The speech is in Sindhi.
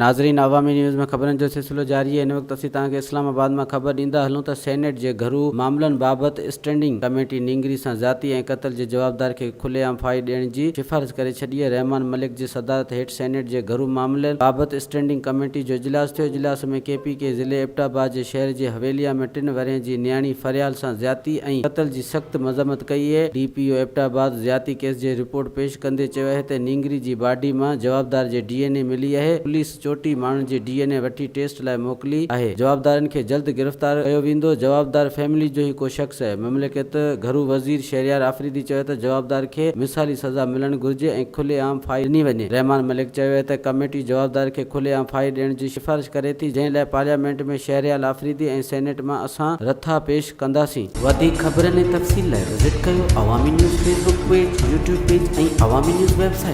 ناظرين عوامي نيوز ۾ خبرن جو سلسلو جاري آهي هن وقت اسين توهان کي اسلام آباد مان خبر ڏيندا هلون ته سينيٽ جي گهرو معاملن بابت اسٽينڊنگ ڪميٽي نينگري سان زيادتي ۽ قتل جي جوابدار کي کلي عام ڦاهي ڏيڻ جي سفارش ڪري ڇڏي آهي رحمان ملڪ جي صدارت هيٺ سينيٽ جي گهرو معاملن بابت اسٽينڊنگ ڪميٽي جو اجلاس ٿيو اجلاس ۾ ڪي پي ڪي ضلعي ايبٽ آباد جي شهر جي حويليان ۾ ٽن ورهين جي نياڻي فريال سان زيادتي ۽ قتل جي سخت مذمت ڪئي اهي ڊي پي او ايبٽ آباد زيادتي ڪيس جي رپورٽ پيش ڪندي چيو آهي ته نينگري جي باڊي مان جوابدار جي ڊي اين اي ملي آهي، پوليس چوٽيهه ماڻهن جي ڊي اين اي وٺي ٽيسٽ لاء موڪلي آهي، جوابدارن کي جلد گرفتار ڪيو ويندو، جوابدار فيملي جو ئي ڪو شخص آهي، مملڪت گهرو وزير شهريار آفريدي چيو ته جوابدار کي مثالي سزا ملڻ گهرجي ۽ کلي عام ڦاهي ڏني وڃي، رحمان ملڪ چيو آهي ته ڪميٽي جوابدار کي کلي عام ڦاهي ڏيڻ جي سفارش ڪري ٿي، جنهن لاء پارليامينٽ ۾ شهريال آفريدي ۽ سينيٽ مان اسان رٿا پيش ڪنداسين. وڌيڪ خبرن ۽ تفصيل لاء وزٽ ڪيو Awami news Facebook page, YouTube page ۽ Awami news website.